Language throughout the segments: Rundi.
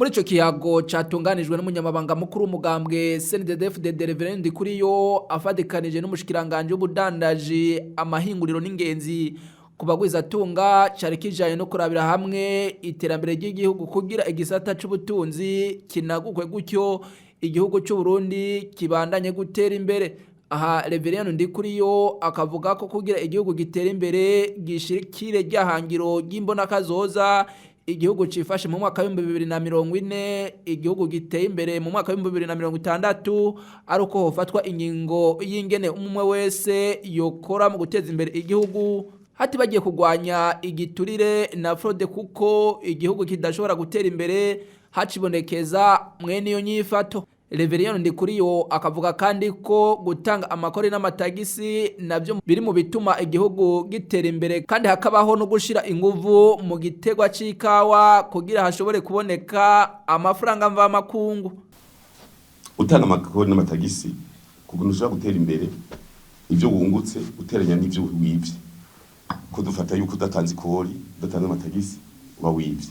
Muri ico kiyago catunganijwe n'umunyamabanga mukuru w'umugambwe CNDD-FDD Reverend Ndikuriyo, afadikanije n'umushikiranganje w'ubudandaji, amahinguriro n'ingenzi ku bagwizatunga, cari kijanye no kurabira hamwe iterambere ry'igihugu kugira igisata c'ubutunzi kinagukwe, gutyo igihugu c'u Burundi kibandanye gutera imbere. Aha Reverend Ndikuriyo akavuga ko kugira igihugu gitera imbere, gishikire ryahangiro ry'imbonakazoza, igihugu cifashe mu mwaka w'2040, igihugu giteye imbere mu mwaka w'2060, ari uko hofatwa ingingo y'ingene umwe wese yokora mu guteza imbere igihugu, hati bagiye kurwanya igiturire na fraude, kuko igihugu kidashobora gutera imbere hacibonekeza mwene iyo nyifato. Reverien Ndikuriyo akavuga kandi ko gutanga amakori n'amatagisi navyo biri mu bituma igihugu gitera imbere, kandi hakabaho no gushira inguvu mu gitegwa c'ikawa kugira hashobore kuboneka amafaranga mvamakungu. Utanga amakori n'amatagisi, kuko ntushobora gutera imbere ibyo wungutse uteranya n'ibyo wivye, ko dufata yuko udatanze ikori, udatanze amatagisi, uba wivye.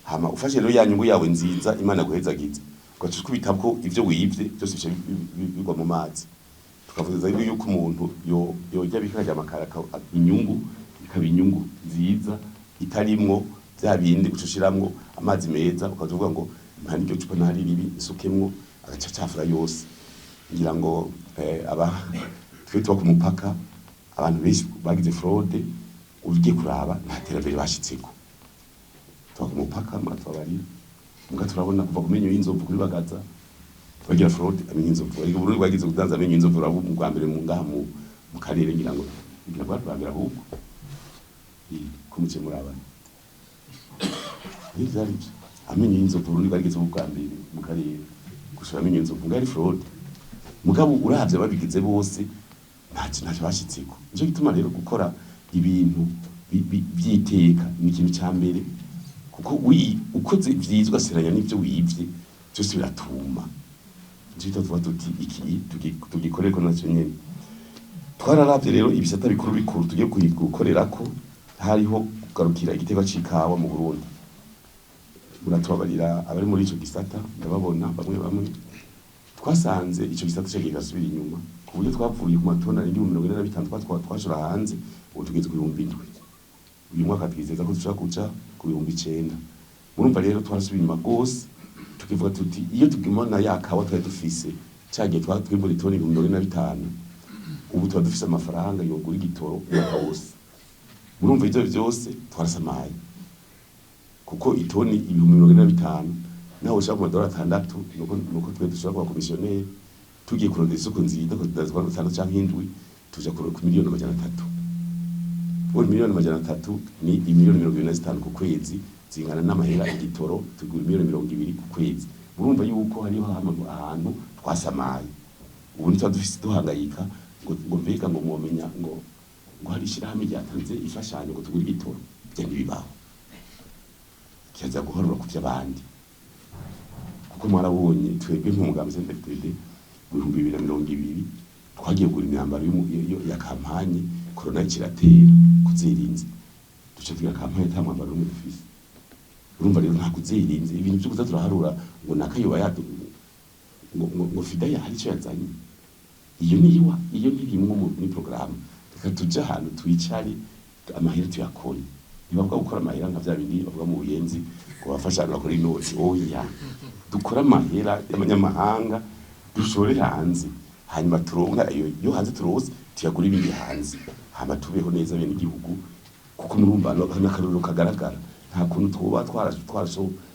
Hama ufashe rero ya nyungu yawe nziza Imana guhezagiza, ugaca ukubitako ivyo wivye byose, bica bigwa mu mazi. Tukavuga rero yuko umuntu yorya bikarya amakara, inyungu ikaba inyungu nziza itarimwo vya bindi uca ushiramwo amazi meza, ukaza uvuga ngo mpa n'iryo cupa ntari ribi nsukemwo, agaca acafura yose. Ngira ngo aba twe tuba ku mupaka, abantu benshi bagize fraude, ugiye kuraba nta terambere bashitseko. Tuba ku mupaka, muratubabarira, muga turabona kuva ku menyo y'inzovu kuri Bagaza bagira fraude amenyo y'inzovu. Ariko Burundi bwagize kudanza amenyo y'inzovu, urabu mu rwa mbere mu ngaha mu karere, ngira ngo bwa mbere ahubwo ko muce murabana ni vyari byo amenyo y'inzovu. Burundi bwarigeze mu bwa mbere mu karere gushora amenyo y'inzovu, ngari fraude. Mugabo uravye babigize bose, ntacyo bashitseko. Nico gituma rero gukora ibintu vy'iteka ni ikintu ca mbere, kuko ukoze vyiza ugaseranya n'ivyo wivye, vyose biratuma. Nico gituma tuvuga tuti iki tugikorereko naco nyene. Twararavye rero ibisata bikuru bikuru tugiye gukorerako. Hariho kugarukira igiterwa c'ikawa mu Burundi. Muratubabarira, abari muri ico gisata ndababona bamwe bamwe. Twasanze ico gisata cagiye gasubira inyuma, ku buryo twavuye ku matoni arenga 45,000 twashora hanze, ubu tugeze ku 7,000. Uyu mwaka twizeza ko dushobora kuja ku 9,000. Murumva rero twarasubiye inyuma rwose. Tukivuga tuti iyo tugumana ya kawa twari dufise cagiye twimbura itoni 45,000, ubu tuba dufise amafaranga yogura igitoro umwaka wose. Murumva ivyo vyose twarasamaye, kuko itoni 45,000 naho ushaka ku madorari 6, nuko twe dushobora kuba komisiyoneri tugiye kurondera isoko nziza ko 6 canke 7, tuja ku 300,000,000. Ubu 300,000,000 ni imiliyoni 25 ku kwezi, zingana n'amahera igitoro tugura miliyoni 20 ku kwezi. Murumva yuko hariho ahantu twasamaye. Ubu ntituba dufise duhangayika ngo mbega ngo mwomenya ngo hari ishirahamwe ryatanze imfashanyo ngo tugure igitoro. Ivyo ntibibaho, kiaza guharura ku vy'abandi, kuko mwarabonye twebwe nk'umugambi CNDD-FDD mu 2020 twagiye kugura imyambaro ya campagne, corona ikiratera kuzirinze, duca tugira campagne ata mwambaro n'umwe dufise. Urumva rero nta kuzirinze ibintu vyo kuza turaharura ngo nakayoba yadu ngo FIDA hari ico yazanye. Iyo niwa iyo ntirimwo muri programme. Reka tuje ahantu twicare, amahera tuyakore. Ntibavuga gukora amahera nka vya bindi bavuga mu Buyenzi ngo bafasha abantu bakora inoti. Oya, dukore amahera y'amanyamahanga, dushore hanze, hanyuma turonka ayo yo hanze, turose tuyagura ibindi hanze, hama tubeho neza bene igihugu. Kuko murumva n'akarorero kagaragara, nta kuntu twoba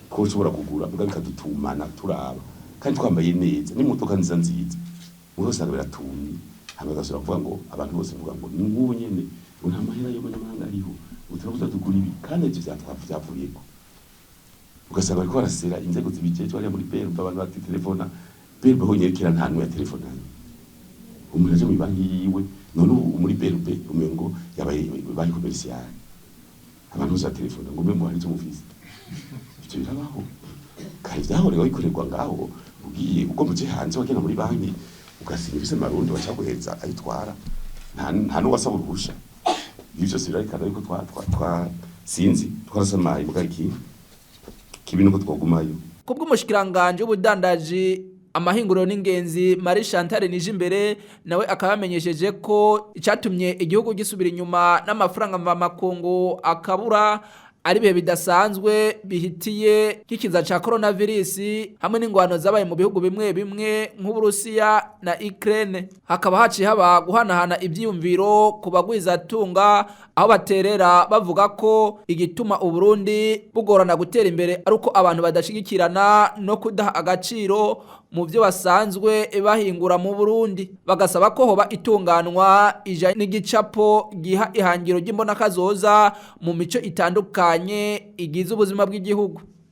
twoshobora kugura muga bikadutumana turaba kandi twambaye neza n'imodoka nziza nziza, muri usanga biratumye. Hama bagasubira kuvuga ngo abantu bose bavuga ngo ni nk'ubu nyene, ngo nta mahera y'abanyamahanga ariho, ngo turabuza tugura ibi, kandi ivyo vyavuyeko. Ugasanga bariko barasera inzego zibijejwe hariya muri BRB, abantu batitelefona BRB honyene kera nta n'umwe yatelefonanye. Umuntu aje mw'ibanki yiwe, none ubu muri BRB umengo yabaye banki commerciale, abantu bose batelefona ngo mbe muhari ico mufise. Ivyo birabaho kare, vyahorewe bikorerwa ngaho. Ugiye ugomba uje hanze, wagenda muri banki ugasinya ufise amarundi, bacaguheza ayitwara, nta n'uwasaba uruhusha. Ivyo vyose birarekana yuko twa twa twa sinzi twarasamaye. Muga iki kibi nuko twogumayo. Kubw'umushikiranganje w'ubudandaji, amahinguriro n'ingenzi, Marie Chantal Nijimbere, nawe akaba yamenyesheje ko icatumye igihugu gisubira inyuma n'amafaranga mvamakungu akabura ari ibihe bidasanzwe bihitiye, nk'ikiza ca coronavirus hamwe n'ingwano zabaye mu bihugu bimwe bimwe nk'Uburusiya na Ukraine. Hakaba haciye haba guhanahana ivyiyumviro ku bagwizatunga, aho baterera bavuga ko igituma Uburundi bugorana gutera imbere ari uko abantu badashigikirana no kudaha agaciro mu byo basanzwe bahingura mu Burundi, bagasaba ko hoba itunganwa ijanye n'igicapo giha ihangiro ry'imbonakazoza mu mico itandukanye igize ubuzima bw'igihugu.